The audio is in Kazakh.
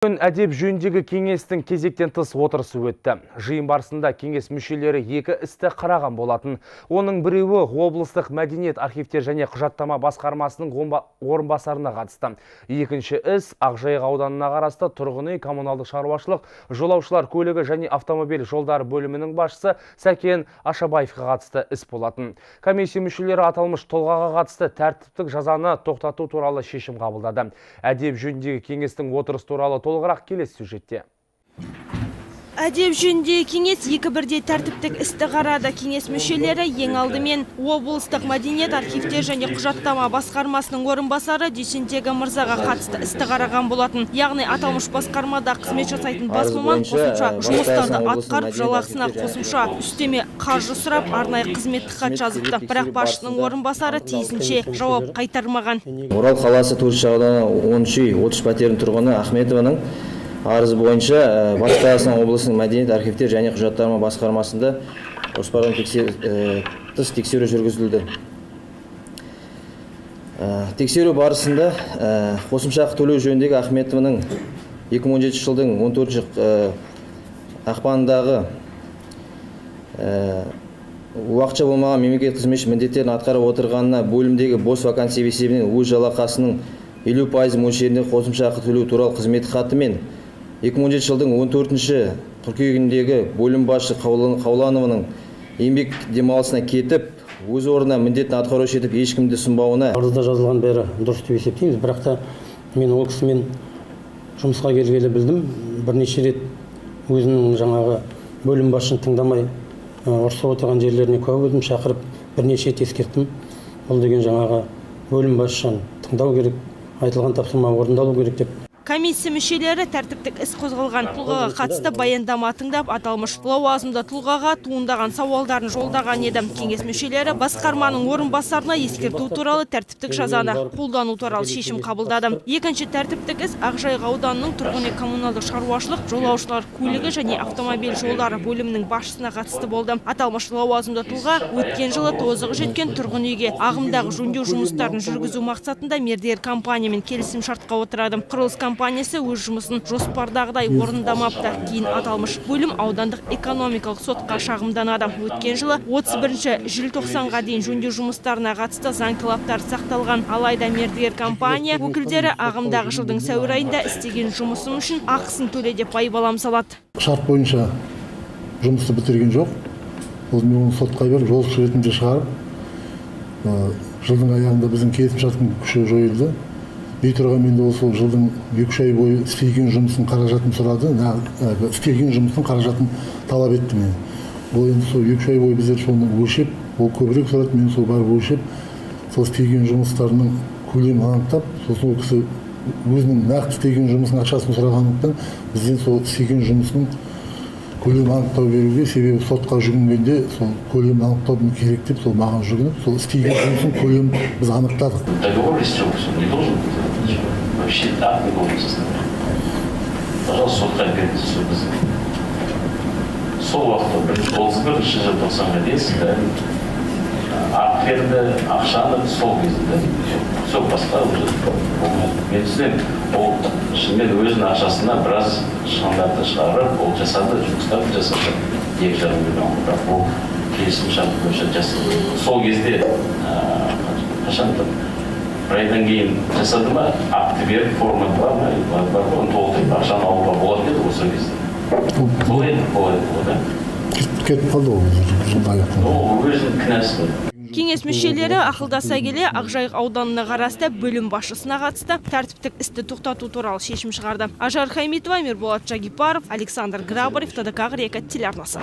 Бүгін әдеп жөніндегі кеңестің кезектен тыс отырысы өтті. Жиын барысында кеңес мүшелері екі істі қараған болатын. Оның біреуі облыстық мәдениет, архивтер және құжаттама басқармасының орынбасарына қатысты. Екінші іс Ақжайық ауданына қарасты тұрғын үй, коммуналдық шаруашылық, жолаушылар көлігі және автомобиль жолдары бөлімінің басшысы Сәкен Ашабаевқа қатысты іс болатын. Комиссия мүшелері аталмыш тұлғаға қатысты тәртіптік жазаны тоқтату туралы шешім қабылдады. Әдеп жөніндегі кеңестің отырысы туралы толығырақ келесі сюжетте. Әдеп жөніндегі кеңес екі бірдей тәртіптік істі қарады. Кеңес мүшелері ең алдымен облыстық мәдениет, архивтер және құжаттама басқармасының орынбасары Дүйсентегі мырзаға қатысты істі қараған болатын. Яғни аталмыш басқармада қызмет жасайтын бас маман қосымша жұмыстарды атқарып, жалақысына қосымша үстеме қаржы сұрап, арнайы қызметтік хат жазыпты. Бірақ басшының орынбасары тиісінше жауап қайтармаған. Орал қаласы 4 ауданы 10 үй 30 пәтердің тұрғыны Ахметованың арызы бойынша Батыс Қазақстан облысының мәдениет, архивтер және құжаттама басқармасында жоспардан тыс тексеру жүргізілді. Тексеру барысында қосымша ақы төлеу жөніндегі Ахметованың 2017 жылдың 14 ақпанындағы уақытша болмаған мемлекеттік қызметші міндеттерін атқарып отырғанына бөлімдегі бос вакансия есебінен өз жалақысының 50% мөлшерінде қосымша ақы төлеу туралы қызметтік хаты мен 2017 жылдың 14 қыркүйегіндегі бөлім басшысы Қауланованың еңбек демалысына кетіп, өз орнына міндетін атқарушы етіп ешкімді ұсынбауына. Арызда жазылған бәрі дұрыс деп есептейміз, бірақ та мен ол кісімен жұмысқа келгелі білдім. Бірнеше рет өзінің жаңағы бөлім басшысын тыңдамай ұрсып отырған жерлеріне куә болдым, шақырып бірнеше рет ескерттім. Бұл деген жаңағы бөлім басшысын тыңдау керек, айтылған тапсырма орындалу керек деп. Комиссия мүшелері тәртіптік іс қозғалған тұлғаға қатысты баяндама тыңдап, аталмыш лауазымды тұлғаға туындаған сауалдарын жолдаған еді. Кеңес мүшелері басқарманың орынбасарына ескерту туралы тәртіптік жазаны қолдану туралы шешім қабылдады. Екінші тәртіптік іс Ақжайық ауданының тұрғын үй, коммуналдық шаруашылық, жолаушылар көлігі және автомобиль жолдары бөлімінің басшысына қатысты болды. Аталмыш лауазымды тұлға өткен жылы тозығы жеткен тұрғын үйге ағымдағы жөндеу жұмыстарын жүргізу мақсатында мердігер компаниямен келісім шартқа отырады. Құрылыс компаниясы өз жұмысын жоспардағыдай орындамапты. Кейін аталмыш бөлім аудандық экономикалық сотқа шағымданады. Өткен жылы 31 желтоқсанға дейін жөндеу жұмыстарына қатысты заң талаптары сақталған. Алайда мердігер компания өкілдері ағымдағы жылдың сәуір айында істеген жұмысым үшін ақысын төле деп байбалам салады. Шарт бойынша жұмысты бітірген жоқ. Ол мен оны сотқа беріп, жолшы ретінде шығарып, жылдың аяғында біздің келісімшарттың күші жойылды. Дей тұрғанмен де ол жылдың 2-3 ай бойы істеген жұмысын қаражатын сұрады, істеген жұмысын қаражатын талап етті мен. Ол енді сол 2-3 ай бойы біздер соны өлшеп, ол көбірек сұрады, мен сол барып өлшеп, сол істеген жұмыстарының көлемін анықтап, сосын ол кісі өзінің нақты істеген жұмысының ақшасын сұрағандықтан бізден сол істеген жұмысының көлемін анықтау беруге, себебі сотқа жүгінгенде сол көлемін анықтау керек деп сол маған жүгініп, сол істеген жұмысын көлемін біз анықтадық. Договор не должен быть, вообще акт не должен составлять. Пожалуйста, сотқа беріңіз сол бізге. Сол уақытта 31 желтоқсанға дейін сіздер акт берді, ақшаны сол кезінде, сол басқа уже болмайды. Мен түсінемін, ол шынымен өзінің ақшасына біраз шығындарды шығарып, ол жасады, жұмыстарды жасады, 2,5 миллион, бірақ ол келісім шарт бойынша жасады. Сол кезде қашан бір айдан кейін жасады ма, акті беріп, форма бар ма, бар ғой, оны толтырып ақшаны алуға болатын еді ғой сол кезде. Солай еді, солай еді ғой, да? Кетіп қалды ол жылдың аяғында. Ол өзінің кінәсі ғой. Кеңес мүшелері ақылдаса келе Ақжайық ауданына қарасты бөлім басшысына қатысты тәртіптік істі тоқтату туралы шешім шығарды. Ажар Хамитова, Мирболат Жагипаров, Александр Грабарев, ТДК 42 телеарнасы.